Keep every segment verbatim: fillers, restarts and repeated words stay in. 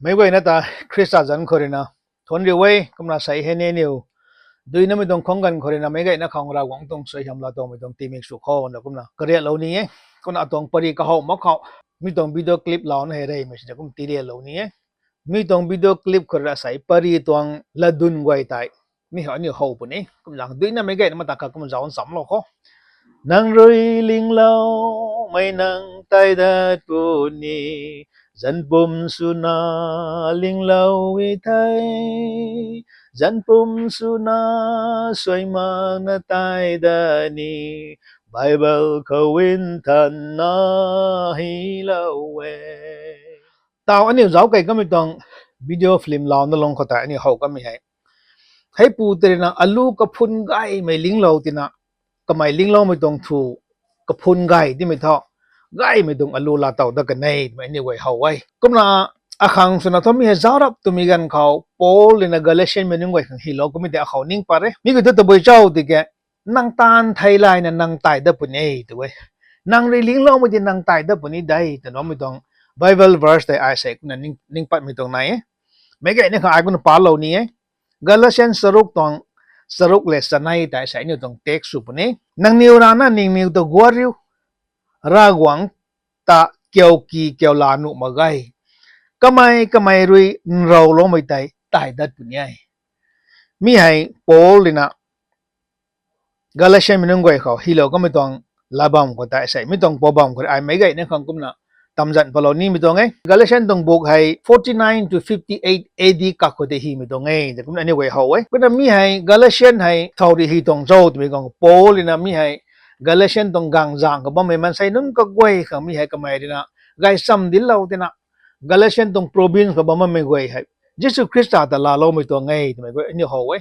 Meic guayna ta Khrista zanc khou ruina thuanc riu e. Kumna sei hei ni aniu duinamei tuang khang ganv khou ruina meic guayna khang Ravguangc tuang suaihiam laatowmei tuang tingmik sw khou na kumna kariaklou ni e. Kumna atuang pary kahow mak khou mi tuang video clip louna hei reymei sina kum tiriaklou ni e. Mi tuang video clip khou rui asei pary tuang latdyn guay tei mi hei aniu how puni. Kumna duinamei guayna mata kha kumna zauc nchamlou khou, nang rui lingloumei nang tei dat puni, zanc pum swna linglou e thei, zanc pum swna suaimakna tei dat ni, Bible khou nthanna hylou e. Tau aniu zauc kei kamei tuang video film louna lung khou tei aniu how kamei hei, heipu tei ruina alu kaphun gaymei linglou tina, kamei lingloumei tuang thu kaphun gay timei thu gaymei tuang alu laatow dat kan e twmei aniu guay how e. Kumna akhang swna thu mi hei zauc rap twmei ganv khou Paul ruina Galatianmei nunc guay khang hylou kamei tei akhou ning pat e. Mi kiu thu tabui cho tiki, nang taanv theilayna nang tei dat puni e tw e. Nang rui lingloumei di nang tei dat puni de twna bammei tuang Bible verse tei ai sei kumna ning patmei tuang nai e. Meic guayna khang ai kumna palou ni e. Galatian charuk tuang charuk le chanei tei sei aniu tuang text sw puni. Nangniw rana ningniw ta guat riu, Ravguangc ta kiauki kiaula nuh mak ge. Kamei kamei rui nrauloumei tei tei dat puni e. Mi hei Paul ruina Galatianmei nunc guay khou hylou kamei tuang latbam khou tei sei mi tuang pou bam khou ai meic guayna khang kumna tamzan palou nimei tuang e. Galatian tuang book hei forty nine to fifty eight A D kak khou tei hymei tuang e tei kumna aniu guay how e. Kumna mi hei Galatian hei thow rui hy tuang cho twmei khang Paul ruina mi hei Galatian tuang gangzang khou bammei maansei nunc kaguay khang mi hei kamei ruina gaychamv dinclou tina, Galatian tuang province khou bam bammei guay hei Jisu Khrista ta laaloumei tuang e twmei guay aniu how e.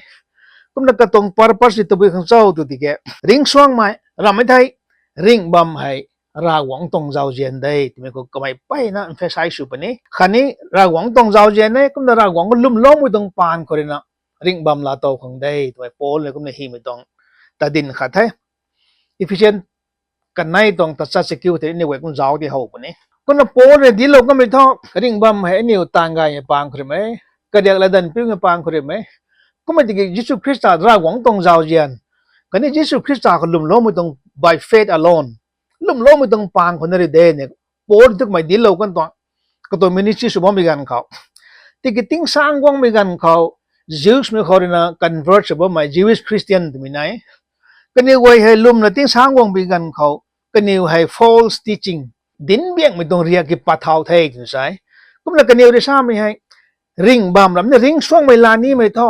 Kumna katuang purpose tabui khang cho tw tiki, ringcsuangmei ramhmei thei ringh bam hei Ravguangc tuang zauzian de twmei khou kamei mpeyna emphasize sw puni. Khatni Ravguangc tuang zauzian e, kumna Ravguangc khou lwmloumei tuang paan khou ruina ringh bam laatow khang de twmei Paul rui kumna hymei tuang tadin khat the. Ephesian kanei tuang tachat chakiu tei aniu guay kum zauc ti how puni. Kumna Paul rui dinclou kamei thu ringh bam hei aniu taanv gaymei paan khou ruimei, kariak latdanv piumei paan khou ruimei, kummei tiki Jisu Khrista Ravguangc tuang zauzian khatni Jisu Khrista khou lwmloumei tuang by faith alone, lwmloumei tuang paan khou na rui de ni Paul rui tu kamei dinclou kan tuang, katuang ministry sw bammei ganv khou, tiki tingsaengc guangmei ganv khou Jewsmei khou ruina convert sw bammei Jewish Christian twmei nai. Kaniw guay hei lwmna tingsaengc guangmei ganv khou kaniw hei false teaching, dinc biakmei tuang riak ki pat thau the twna sa e. Kumna kaniw rui samei hei ringh bam ramh ni ringcsuangmei laa nimei thu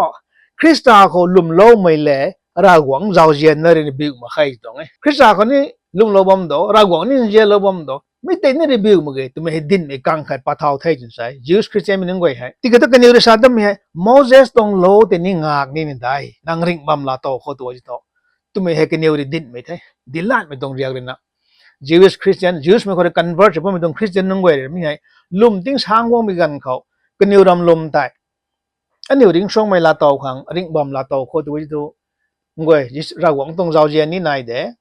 Khrista khou lwmloumei le Ravguangc zauzian na rui ni biu mak khe tuang e. Khrista khou ni lwmlou bam do, Ravguangc ni nzianlou bam do, mi tei ni rui biu mak ge twmei hei dinhmei kang khat pat thau the twna sa e Jewish Christianmei nunc guay hei. Tiki thu kaniw rui sa dammei hei Moses tuang law tei ni ngak ni ni dai, nang ringh bam laatow khou tu ti tho twmei hei kaniw rui dinhmei the. Dinclatmei tuang riak ruina Jewish Christian, Jewsmei khou rui convert sw bammei tuang Christian nunc guay rui mi hei lwm tingsaengc guangmei ganv khou kaniw ram lwm tei aniu ringcsuangmei laatow khang ringh bam laatow khou tu ti tu, nguay Ravguangc tuang zauzian ni nai de,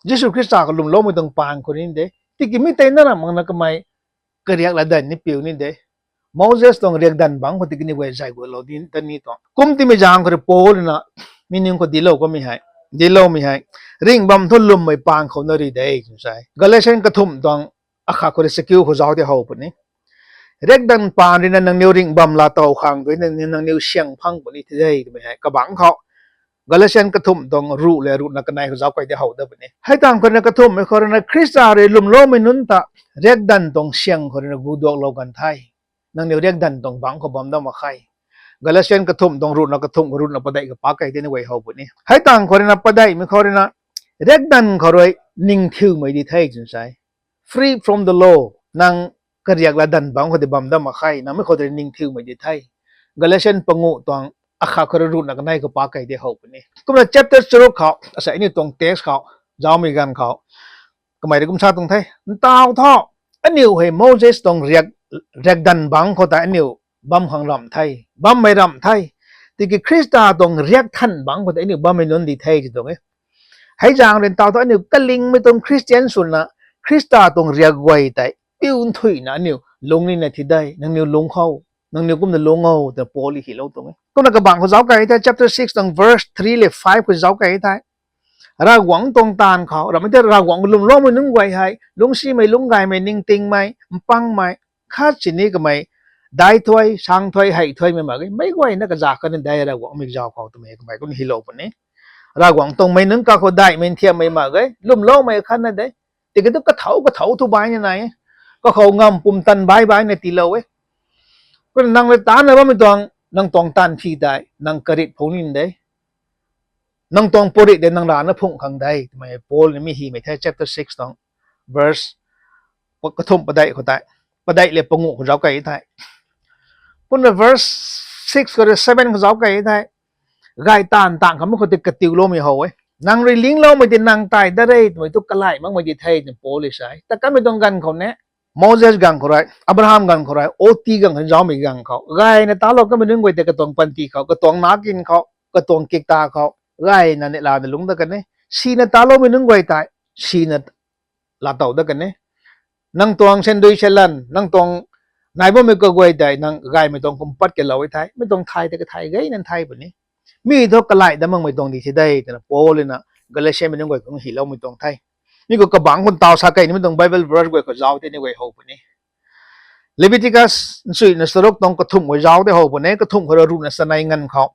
Jisu Khrista khou lwmloumei tuang paan khou ni de, tiki mi tei na ramh makna kamei kariak latdanv ni piu ni de, Moses tuang riakdanv bangc khou tiki ni guay zay guaylou di ta ni tuang. Kum timei zaeng khou rui Paul ruina mi nunc khou dinclou kamei hei, dincloumei hei ringh bam thu lwmmei paan khou na rui de twna sa e. Galatian kathumh tuang akhat khou rui chakiu khou zauc ti how puni. Riakdanv paan ruina nangniw ringh bam laatow khang tu nangniw syang phang puni the twmei hei kabangc khou Galatian kathumh tuang ruh le ruhna kanei khou zauc kei ti how dat puni. Hei tangv khou ruina kathumhmei khou ruina Khrista rui lwmloumei nunc ta riakdanv tuang syang khou ruina guduaklou kan the, nangniw riakdanv tuang bangc khou bam dat mak khe. Galatian kathumh tuang ruhna kathumh khou ruhna padeih khou pac kei ti ni guay how puni. Hei tangv khou ruina padeihmei khou ruina riakdanv khou rui ningthiumei di the twna sa e. Free from the law, nang kariak latdanv bangc khou tei bam dat mak khe, nang mi khou tei ningthiumei di the. Galatian panguh tuang akhat khou rui ruhna kanei khou pac kei ti how puni. Kumna chapter charuk khou asei aniu tuang text khou zaumei ganv khou kamei rui kum sa tuang the, ntaw thu aniu hei Moses tuang riak, riakdanv bangc khou tei aniu bam khang ramh the, bammei ramh the, tiki Khrista tuang riakthan bangc khou tei aniu bammei nunc di the ti tuang e. Hei zaeng rui ntaw thu aniu kalingmei tuang Christian swna Khrista tuang riak guay tei piu nthuihna aniu lungc nina thi de, nangniw lungc khou Nangniw kumna lungc o, twna Paul hylou tuang e. Kumna kabangc khou zauc kei the, chapter six tuang verse three le five khou zauc kei the. Ravguangc tuang taanv khou, ramei tei Ravguangc lwmloumei nunc guay hei lungcsimei, lungcgaymei, ningtingmei, mpangmei, khat sini kamei daic thuy, sang thuy, hei thuymei mak ge. Meic guayna kazauh kan de, Ravguangc mikzauc khou twmei kamei kum hylou puni. Ravguangc tuang mei nunc kakhou daihmei nthiammei mak ge, lwmloumei khatna de. Tiki thu kathau kathau thu baihna nai e. Kakhou ngam pumtan baih baihna tiilou e. Kumna nang rui taanna bammei tuang, nang tuang taanv phi tei nang karit phungc ni de. Nang tuang purit de nang rana phungc khang de, twmei Paul ni mi hymei the, chapter six tuang verse kathumh padeih khou tei, padeih le panguh khou zauc kei the. Kumna verse six khou rui seven khou zauc kei the. Gay taanv taanv khou mi khou tei katiuloumei how e. Nang rui lingloumei tei nang tei dat re twmei thu kalai makmei di the, twna Paul rui sa e. Ta kanmei tuang ganv khou ne, Moses ganv khou rui, Abraham ganv khou rui, oti ganv khou zaucmei ganv khou, gayna taanclou kanmei nunc guay tei katuang panty khou, katuang nac kin khou, katuang kikta khou gayna neih lana lungc dat kan e. Sina taancloumei nunc guay tei sina laatow dat kan e. Nang tuang sandui salan, nang tuang nai bammei kaguay tei nang gaymei tuang kum pat keylou e the. Mi tuang thay tei kathai gayna thay puni. Mi thu kalai dat makmei tuang di the de, twna Paul rui na Galatiamei nunc guay khang hyloumei tuang the. Mi khou kabangc khou taw sa kei nimei tuang Bible verse guay khou zauc tei ni guay how puni. Leviticus nchuina charuk tuang kathumh khou zauc tei how puni, kathumh khou rui ruhna chanei nganv khou.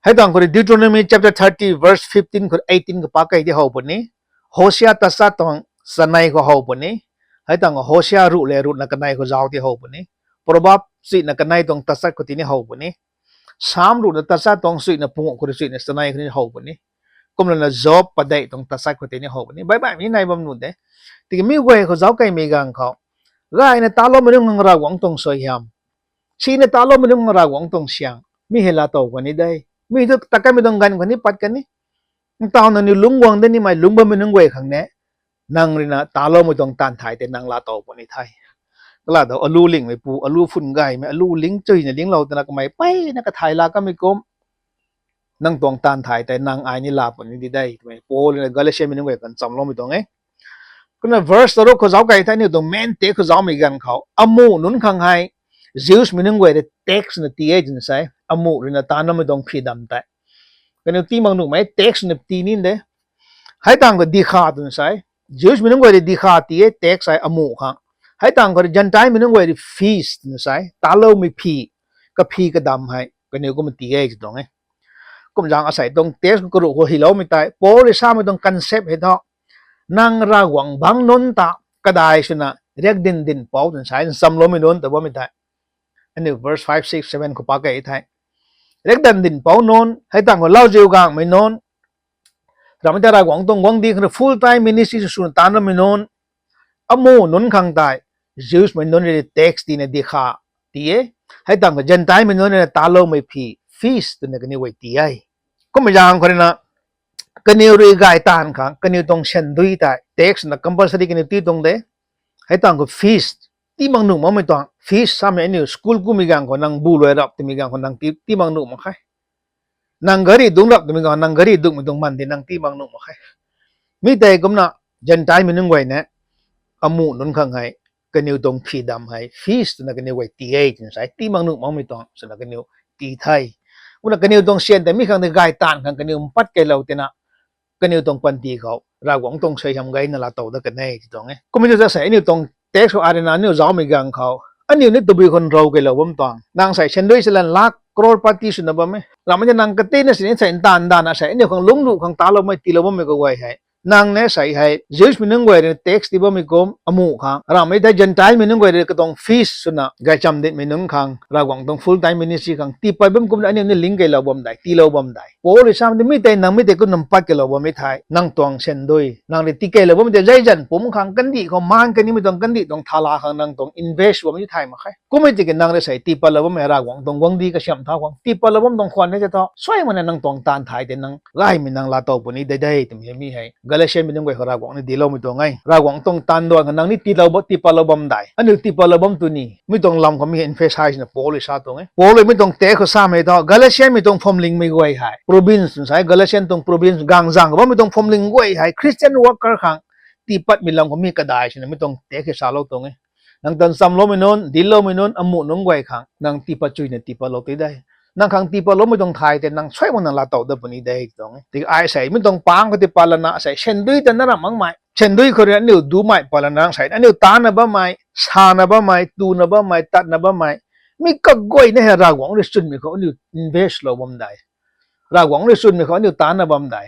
Hei tuang khou rui Deuteronomy chapter thirty verse fifteen khou eighteen khou pak kei tei how puni. Hosea tachat tuang chanei khou how puni. Hei tuang khou Hosea ruh le ruhna kanei khou zauc tei how puni. Proverb chuina kanei tuang tachat khou tini how puni. Psalm ruhna tachat tuang chuina panguh khou rui chuina chanei khou ni how puni. Kumlana Job padeih tuang tachat khou tini how puni. Baih baihmei nai bam nuh de. Tiki mi guay khou zauc keymei ganv khou, gayna taancloumei nunc khang Ravguangc tuang suaihiam, sina taancloumei nunc khang Ravguangc tuang syang, mi hei laatow kan ni de. Mi thu ta kanmei tuang ganv khou ni pat kan e. Ntaw nangniw lungc guang dat nimei lungc bammei nunc guay khang ne, nang rui na taancloumei tuang taanv thay tei nang laatow puni the. Kala dou alu lingmeipu, alu phun gaymei, alu ling chuina linglou twna kamei peyna kathai laa kanmei kum, nang tuang taanv thay tei nang ai ni laa puni di de, twmei Paul rui na Galatiamei nunc guay khang chamloumei tuang e. Kumna verse charuk khou zauc kei the, aniu tuang main text khou zaucmei ganv khou, amuh nunc khang hei Jewsmei nunc guay rui tax na tii e twna sa e, amuh rui na taanv bammei tuang freedom tei. Kaniw tii mak nuhmei tax na tii ni de. Hei tuang khou dikha twna sa e. Jewsmei nunc guay rui dikha tii e, tax hei amuh khang. Hei tuang khou rui Gentilemei nunc guay rui feast twna sa e, taancloumei phi, kaphi kadam hei kaniw kumna tii e tw tuang e. Kum zaeng asei tuang text khou karuh khou hyloumei tei, Paul rui samei tuang concept hei thu, nang Ravguangc bangc nunc ta kadai swna riakdanv dinhpouc twna sa e, nchamloumei nunc ta bammei tei. Aniu verse five, six, seven khou pak kei the. Riakdanv dinhpouc nunc, hei tuang khou lauziu gangmei nunc, ramei tei Ravguangc tuang guangcdic khou rui full time ministry sw swna taanv bammei nunc, amuh nunc khang tei Jewsmei nunc rui tax tiina dikha tii e. Hei tuang khou Gentilemei nunc rui na taancloumei phi, feast twna kaniw guay tii e. Kummei zaeng khou rui na, kaniw rui gay taanv khang kaniw tuang sandui tei tax na compulsory kaniw tii tuang de. Hei tuang khou feast, tii mak nuh makmei tuang, feast samei aniu school kummei ganv khou nang bu luai rap twmei ganv khou nang tii, tii mak nuh mak khe. Nang gari dungc rap twmei ganv, nang gari dungcmei tuang man di nang tii mak nuh mak khe. Mi tei kumna Gentilemei nunc guay ne, amuh nunc khang hei, kaniw tuang freedom hei feast twna kaniw guay tii e twna sa e, tii mak nuh makmei tuang swna kaniw tii the. Kumna kaniw tuang syan tei mi khang tei gay taanv khang kaniw mpat keylou tina, kaniw tuang panty khou Ravguangc tuang suaihiam gayna laatow dat kan e tw tuang e. Kummei tu ta sei aniu tuang text khou arina aniu zaucmei ganv khou, aniu ni tabui khou nrou keylou bam tuang. Nang sei sandui salan lakh crorepati swna bam e. Ramei tei nang katina sini sei ntaanv ndanvna sei aniu khang lungc nuh khang taanvloumei tiilou bammei kaguay hei, nang ne sei hei Jewsmei nunc guay rui tax tii bammei kum amuh khang, ramei tei Gentilemei nunc guay rui katuang feast swna gaychamv dinhmei nunc khang, Ravguangc tuang full time ministry khang tiipat bam kumna aniu ni lungc keylou bam dei, tiilou bam dei. Paul rui samei tei mi tei nang mi tei kumna mpat keylou bammei thei, nang tuang sandui nang rui tii keylou bammei tei zayzan pumc khang kandih khou maan kanimei tuang kandih tuang thala khang nang tuang invest bammei thei mak khe. Kummei tiki nang rui sei tiipatlou bammei Ravguangc tuang guangcdic kasiamh thau khang tiipatlou bam tuang khwan e tei thu, suai makna nang tuang taanv thay tei nang gaymei nang laatow puni de de twmei mi hei Galatiamei nunc guay khou Ravguangc ni diloumei tuang e. Ravguangc tuang taanv duan khou nang ni tiilou ba, tiipatlou bam dei, aniu tiipatlou bam tu ni, mi tuang lam khou mi hei emphasize na Paul rui sa tuang e. Paul rui mi tuang text khou samei thu Galatiamei tuang phuamlingmei guay hei, province twna sa e, Galatian tuang province gangzang khou bammei tuang phuamling guay hei Christian worker khang tiipatmei lam khou mi kadai swna mi tuang text khou salou tuang e. Nang tan chamloumei nunc, dincloumei nunc, amuh nunc guay khang nang tiipat chuyna tiipatlou ti de. Nang khang tiipatloumei tuang thay tei nang suai makna laatow dat puni de tuang e. Tiki ai sei mi tuang pang khou tiipat lana sei sandui ta na ram makmei, sandui khou rui aniu dumei pat lana sei aniu taanna bammei, sana bammei, tuna bammei, tatna bammei, mi kaguayna hei Ravguangc rui chwnmei khou aniu invest lou bam de. Ravguangc rui chwnmei khou aniu taanna bam de.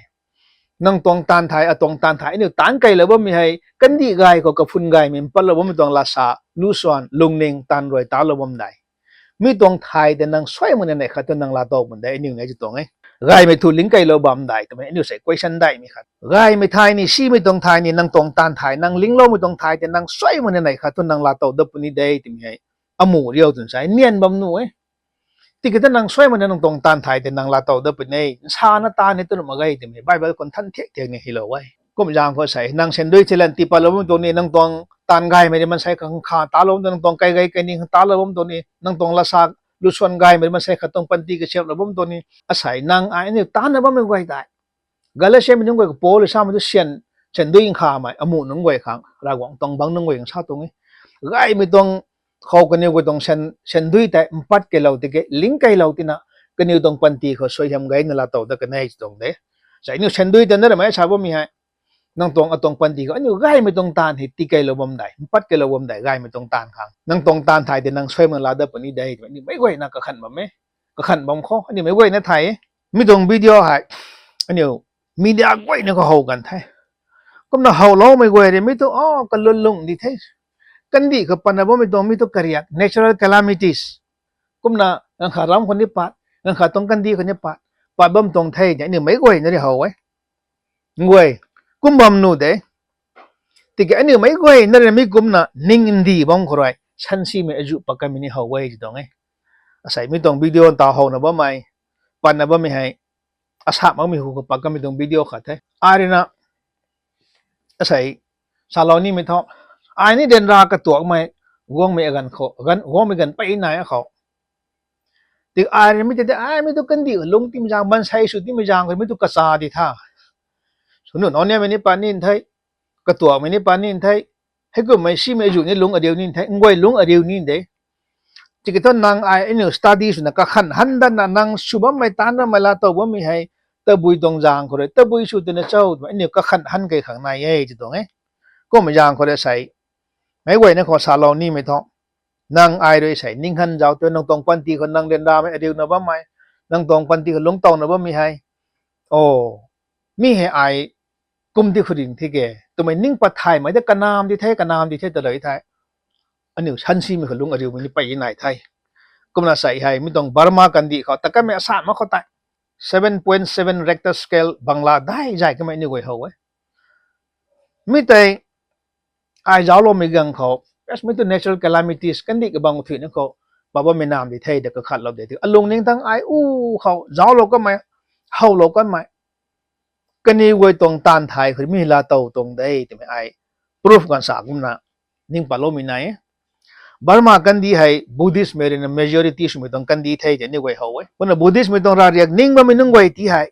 Nang tuang taanv thay, atuang taanv thay aniu taanc keylou bammei hei kandih gay khou kaphun gaymei mpatlou bammei tuang lasa, lusuan, lungning, taanv rui talou bam de. Mi tuang thay tei nang suai makna neih khat thu nang laatow pun de, aniu nei ti tuang e. Gaymei thu ling keylou bam de twmei aniu sei question daihmei khat. Gaymei thay ni, simei tuang thay ni, nang tuang taanv thay, nang lingloumei tuang thay tei nang suai makna neih khat thu nang laatow dat puni de twmei hei amuh riu twna sa nian bam nuh e. Tiki ta nang suai makna nang tuang taanv thay tei nang laatow dat puni, nsana taanv ni tw nuh mak ge twmei Bible khou nthan thiak thiak ni hylou e. Kum zaeng khou sei nang sandui thilan tiipatlou bammei tuang ni, nang tuang taanv gaymei rui maansei khang kha talou bam tuang, nang tuang kaigei kaini khang talou bam tuang ni, nang tuang lasa, lusuan gaymei rui maansei khat tuang panty kasiamhlou bam tuang ni, asei nang ai aniu taanna bammei guay tei Galatiamei nunc guay khou Paul samei thu syan, sandui nkhamei amuh nunc guay khang Ravguangc tuang bangc nunc guay khang sa tuang e. Gaymei tuang khou kaniw guay tuang syan, sandui tei mpat keylou tiki ling keylou tina kaniw tuang panty khou suaihiam gayna laatow dat kan e ti tuang de. Sei aniu sandui ta na ramei sa bammei hei nang tuang atuang panty khou aniu gaymei tuang taanv hei tii keylou bam de, mpat keylou bam de, gaymei tuang taanv khang. Nang tuang taanv thay tei nang suai makna laa dat puni de twmei aniu meic guayna kakhanh bam e. Kakhanh bam khou aniu meic guayna thay e. Mi tuang video hei aniu media guayna khou how kan the. Kumna howloumei guay rui mi tu o kalun lung di the. Kandih khou patna bammei tuang mi tu kariak natural calamities. Kumna ganv khat ram khou ni pat, ganv khat tuang kandih khou ni pat, pat bam tuang the tei aniu meic guayna rui how e. Nguay, kum bam nuh de. Tiki aniu meic guayna rui mi kumna ning ndi bam khou rui sansimei azuh pat kanmei ni how e ti tuang e. Asei mi tuang video ntaw howna bammei, patna bammei hei, asa makmei hu khou pat kanmei tuang video khat the. Ai rui na, asei, salou nimei thu, ai ni ryanra katuakmei, guangmei ganv khou, ganv, guangmei ganv pey nai akhou. Tiki ai rui mi tei de, ai mi tu kandih lung timei zaeng, maansei sw timei zaeng khou mi tu kacha di tha. Sw nuh nau niamei ni pat ni the, katuakmei ni pat ni the, heikummei simei azuh ni lung ariu ni the, nguay lung ariu ni de. Tiki thu nang ai aniu study swna kakhanh han datna nang sw bammei, taanv bammei, laatow bammei hei tabui tuang zaeng khou rui tabui sw twna cho twmei aniu kakhanh han kei khang nai e ti tuang e. Kummei zaeng khou rui sei, meic guayna khou salou nimei thu, nang ai rui sei ning han zauc tu, nang tuang panty khou nang ryanramei ariuna bammei, nang tuang panty khou lungctowna bammei hei, o, mi hei ai kum ti khou ring thi ke twmei ning pat thaymei de, kanam di the, kanam di the ta rui the. Aniu sansimei khou lung ariumei ni pey nai the. Kumna sei hei mi tuang Burma kandih khou ta kanmei asan mak khou tei seven point seven Richter scale bangla dai zay kamei aniu guay how e. Mi tei ai zaucloumei ganv khou, as mi tu natural calamities, kandih kabang thuina khou, pat bammei nam di the ta kakhatlou de. Ti alungning thangc ai u khou zauclou kanmei, howlou kanmei, kaniw guay tuang taanv thay khou mi laatow tuang de twmei ai proof ganv sa kumna ning patloumei nai e. Burma kandih hei Buddhistmei rui na majority swmei tuang kandih the tei aniu guay how e. Kumna Buddhistmei tuang ravriak ning bammei nunc guay ti hei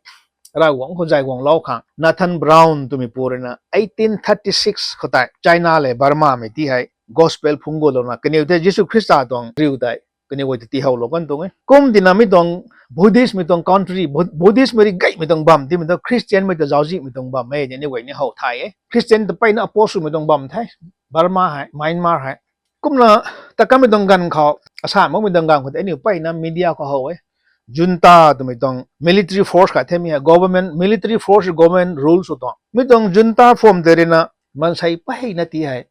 Ravguangc khou zay guanglou khang Nathan Brown twmei pu rui na eighteen thirty-six khou tei China lev Burmamei ti hei gospel phungc gulouna kaniw tei Jisu Khrista tuang riu tei kaniw guay ta tiihowlou kan tuang e. Kum tina mi tuang Buddhistmei tuang country, Bud-, Buddhistmei rui gaymei tuang bam, timei tuang Christianmei ta zauczihmei tuang bam e tei aniu guay ni how thay e. Christian ta peyna oppose swmei tuang bam the, Burma hei, Myanmar hei. Kumna ta kanmei tuang ganv khou, asan makmei tuang ganv khou tei aniu peyna media khou how e. Junta twmei tuang military force khat the mi hei, government, military force government rule sw tuang. Mi tuang junta form tei rui na maansei peyna ti hei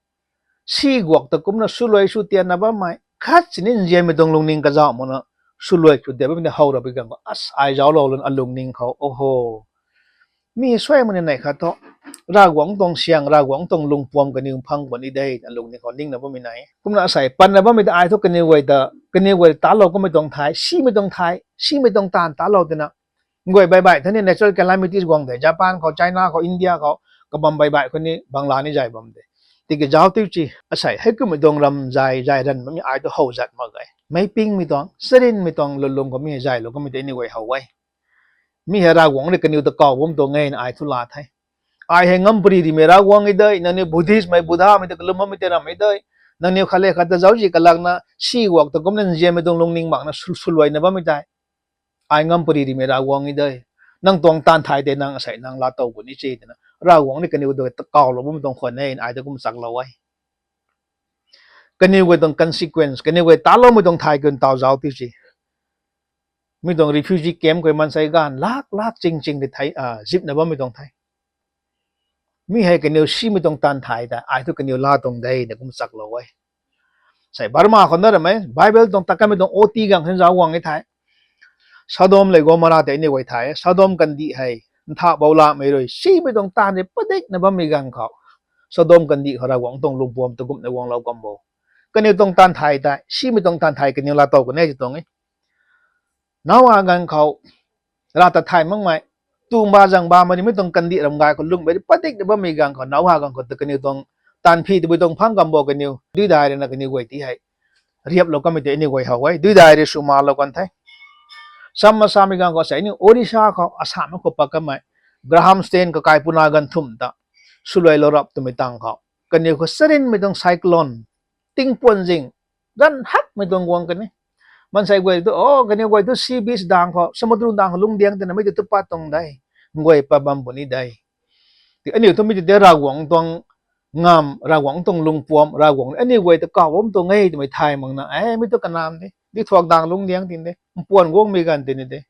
si guak ta kumna swluai sw tianna bammei, khat sini nzianmei tuang lungning kazauh makna swluai sw tian bammei how ra bi ganv khou, as ai zauclou lun alungning khou, oho, mi suai makna neih khat thu Ravguangc tuang syang, Ravguangc tuang lungpuam kaniw phang puni de, alungning khou ningna bammei nai. Kumna asei patna bammei ta ai thu kaniw guay ta, kaniw guay talou kummei tuang thay, simei tuang thay, simei tuang taanv talou tina nguay baih baih the ni natural calamities guang tei Japan khou, China khou, India khou, kabam baih baih khou ni bangla ni zay bam de. Tiki zauc tiu ci, asei heikummei tuang ram zay, zay ranv bammei ai thu how zat mak ge. Meicpingmei tuang, charynmei tuang lwnlung khou mi hei zaylou kummei tei aniu guay how e. Mi hei Ravguangc rui kaniw ta kaw bam tuang e na ai thu laa the. Ai hei ngampary rimei Ravguangc e de, nangniw Buddhistmei, Buddhamei ta kalum bammei tei ramh e de, Nangniw khat le khat ta zauczi kalakna si guak ta kumna nzianmei tuang lungning makna swluaina bammei tei, ai ngam pary rimei Ravguangc e de. Nang tuang taanv thay tei nang asei nang laatow puni se twna Ravguangc ni kaniw ta kawlou bammei tuang khwan e, ai ta kum chaklou e. Kaniw guay tuang consequence, kaniw guay taloumei tuang thay kun taw zauc ti se. Mi tuang refugee camp khou maansei ganv lak lak ching ching ti thei, zipna bammei tuang the. Mi hei kaniw simei tuang taanv thay ta ai thu kaniw laa tuang de na kum chaklou e. Sei Burma khou na ramei Bible tuang takanmei tuang ot ganv khan zauc guang e the. Sodom le Gomorrah tei aniw guay thay e. Sodom kandih hei nthah bou lamei rui simei tuang taanv rui padikna bammei ganv khou, Sodom kandih khou Ravguangc tuang lungpuam ta gumna guanglou kam bo. Kaniw tuang taanv thay tei, simei tuang taanv thay kaniw laatow kan e ti tuang e. Noa ganv khou, rav ta thay makmei, tumba zangbamei nimei tuang kandih ram gay khou lunghmei padikna bammei ganv khou, Noa ganv khou ta kaniw tuang taanv phi tabui tuang phang kam bo kaniw, duidai rui na kaniw guay ti hei riaplou kamei tei aniw guay how e, duidai rui sw malou kan the. Sam masamei ganv khou sei aniu Orissa khou, Assam khou pat kamei, Graham Staines kakai puna ganv thumh ta swluailou rap twmei tang khou, kaniw khou charynmei tuang cyclone, tingpuan zing, ganv hakmei tuang guang kan e. Maansei guay tu, o, kaniw guay tu sea beach dang khou, samudra dang khou lungcdiang twna mei tu tu pat tuang de, nguay pat bam puni de. Ti aniu thu mi ti de Ravguangc tuang ngam, Ravguangc tuang lungpuam, Ravguangc aniu guay ta kaw bam tuang e twmei thay makna, e, mi tu kanam de, di thuak dang lungcdiang tin de, mpuan guangmei ganv tini de.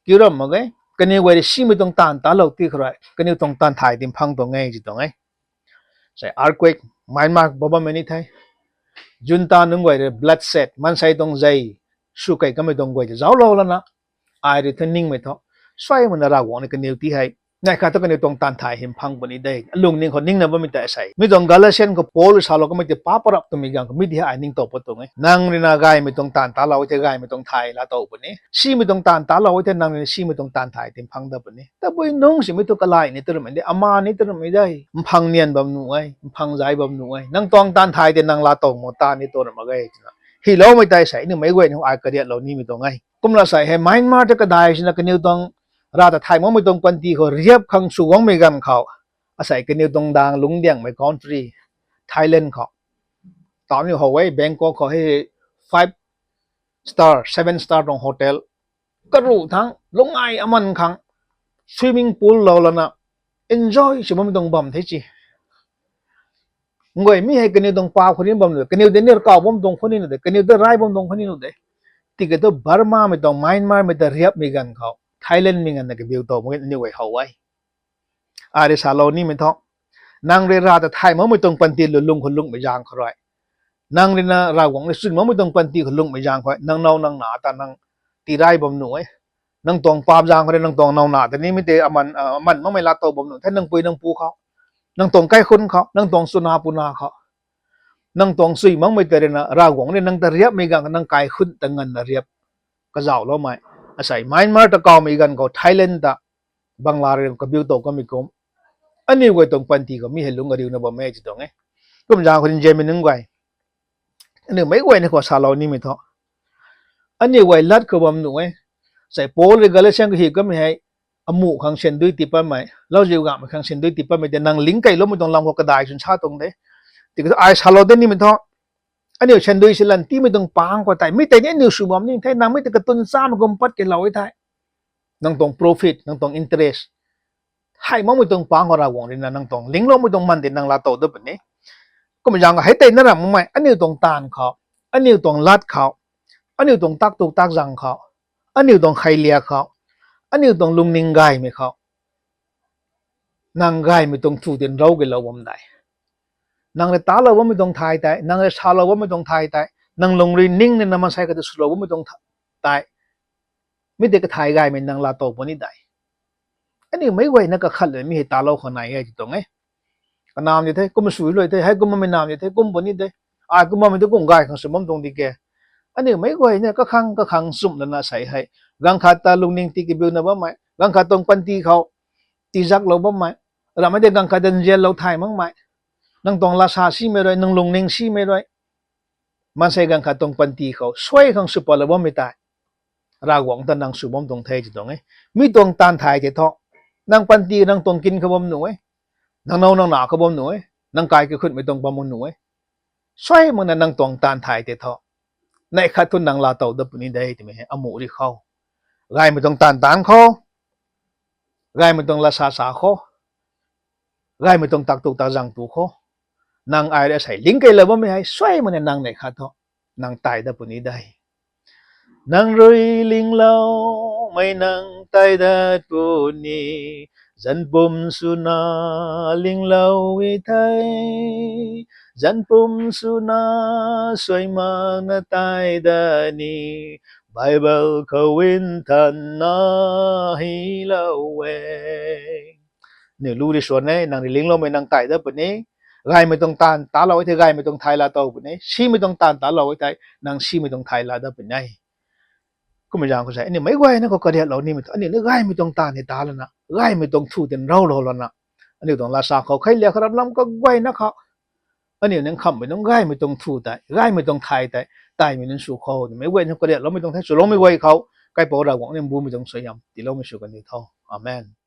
Kiu ram mak ge, kaniw guay rui simei tuang taanv talou ti khou rui kaniw tuang taanv thay tin phang tuang e ti tuang e. Sei earthquake, Myanmar khou bammei ni the. Junta nunc guay rui bloodshed, maansei tuang zei, sw kei kamei tuang guay ta zauclou lana, ai rui thu ningmei thu, suai mana Ravguangc ni kaniw ti hei, nai khat thu kaniw tuang taanv thay hym phang puni de. Alungning khou ningna bammei tei sei, mi tuang Galatian khou Paul rui salou kamei tei pa parap twmei ganv khou mi ti hei ai ningtow pat tuang e. Nang rui na gaymei tuang taanv talou e thei gaymei tuang thay laatow puni. Simei tuang taanv talou e thei nang rui na simei tuang taanv thay tin phang dat puni. Tabui nungc simei thu kalai ni tw ramei de, ama ni tw ramei de. Mphang nian bam nuh e, mphang zai bam nuh e. Nang tuang taanv thay tei nang laatow mo taanv ni tuang ram mak ge twna hyloumei tei sei, aniu meic guay ni ai kariatlou nimei tuang e. Kumna sei hei Myanmar ta kadai sina kaniw tuang rav ta thay makmei tuang panty khou riap khang sw guangmei ganv khou, asei kaniw tuang dang lungcdiangmei country, Thailand khou, tau niu how e, Bangkok khou hei five star, seven star tuang hotel, karuh thangc lungai aman khang, swimming pool lou lana, enjoy sw bammei tuang bam the ci. Nguay mi hei kaniw tuang paap khou ni bam nuh de, kaniw tei ni kaw bam tuang khou ni nuh de, kaniw tei rai bam tuang khou ni nuh de. Tiki thu Burmamei tuang, Myanmarmei ta riapmei ganv khou, Thailandmei ganv na kabiu tow mak e aniu guay how e. Ai rui salou nimei thu, nang rui rav ta thay makmei tuang panty lulung khou lunghmei zaeng khou rui, nang rui na Ravguangc rui sw makmei tuang panty khou lunghmei zaeng khou, nang now nang na ta nang tiray bam nuh e. Nang tuang paap zaeng khou rui nang tuang now na ta nimei tei aman, aman makmei laatow bam nuh the, nang pui nang pu khou, nang tuang kaikhunc khou, nang tuang chuna puna khou, nang tuang sw makmei tei rui na Ravguangc rui nang ta riapmei ganv khou nang kaikhunc ta nganvna riap kazauhloumei. Asei Myanmar ta kawmei ganv khou Thailand ta Bangla rui kabiu tow kamei kum, aniu guay tuang panty khou mi hei lungc ariuna bam e ti tuang e. Kum zaeng khou nzianmei nunc guay, aniu meic guayna khou salou nimei thu, aniu guay lat khou bam nuh e. Sei Paul rui Galatian khou hi kamei hei, amuh khang syan dui tii patmei, lauziu ganhmei khang syan dui tii patmei tei nang lingc keyloumei tuang lam khou kadai swn sa tuang de. Tiki thu ai salou de nimei thu, aniu syan dui si lan tiimei tuang pang khou tei mi tei ni aniu sw bam ni the, nang mi tei katun chamei kum pat keylou e thei, nang tuang profit, nang tuang interest, thay makmei tuang pang khou Ravguangc rui na nang tuang lingcloumei tuang man tei nang laatow dat puni. Kumna zaeng khou hei tei na ram makmei aniu tuang taanv khou, aniu tuang lat khou, aniu tuang tak tu tak zaeng khou, aniu tuang kheiliak khou, aniu tuang lungning gaymei khou, nang gaymei tuang thu tin rou keylou bam dei. Nang rui talou bammei tuang thay tei, nang rui salou bammei tuang thay tei, nang lung rui ning ni na maansei khat ta swlou bammei tuang tei, mi tei kathay gaymei nang laatow puni dei. Aniu meic guayna kakhat le mi hei talou khou nai e ti tuang e. Kanamv di the, kum sw lou the, hei kum bammei namv di the, kum puni de. Ai kum bammei tu kum gay khang sw bam tuang di ke. Aniu meic guayna kakhang kakhang sumh lana sei hei, ganv khat ta lungning tii kabiuna bammei, ganv khat tuang panty khou tizaklou bammei, ramei tei ganv khat ta nzianlou thay makmei, nang tuang lasa simei rui, nang lungning simei rui, maansei ganv khat tuang panty khou suai khang sw patlou bammei tei Ravguangc ta nang sw bam tuang the ti tuang e. Mi tuang taanv thay tei thu, nang panty nang tuang kin khou bam nuh e, nang now nang na khou bam nuh e, nang kai kakhunmei tuang bam nuh e. suai makna nang tuang taanv thay tei thu, neih khat thu nang laatow dat puni de twmei hei amuh ri khou, gaymei tuang taanv taanc khou, gaymei tuang lasa sa khou, gaymei tuang tak tu tak zang tu khou, nang ai rui asei ling keylou bammei hei suai makna nang neih khat thu nang thay dat puni de. Nang rui lingloumei nang thay dat puni, zanc pum swna linglou e thei, zanc pum swna suai makna thay dat ni, Bible khou nthanna hylou e. Aniu lu ri swan e, nang rui lingloumei nang thay dat puni, gaymei tuang taanv talou e thei gaymei tuang thay laatow puni, simei tuang taanv talou e thei nang simei tuang thay laa dat puni. Kummei zaeng khou sei aniu meic guayna khou kariatlou nimei thu aniu ni gaymei tuang taanv hei ta lana, gaymei tuang thu tei nrowlou lana, aniu tuang lasa khou kheiliak kha ram lam kaguayna khou aniu ni nkhamhmei nunc gaymei tuang thu tei, gaymei tuang thay tei taimei nunc sw khou, meic guayna kariatloumei tuang the swloumei guay khou, kaipouc Ravguangc ni mbumei tuang suaihiam tiiloumei sw kan di tho. Amen.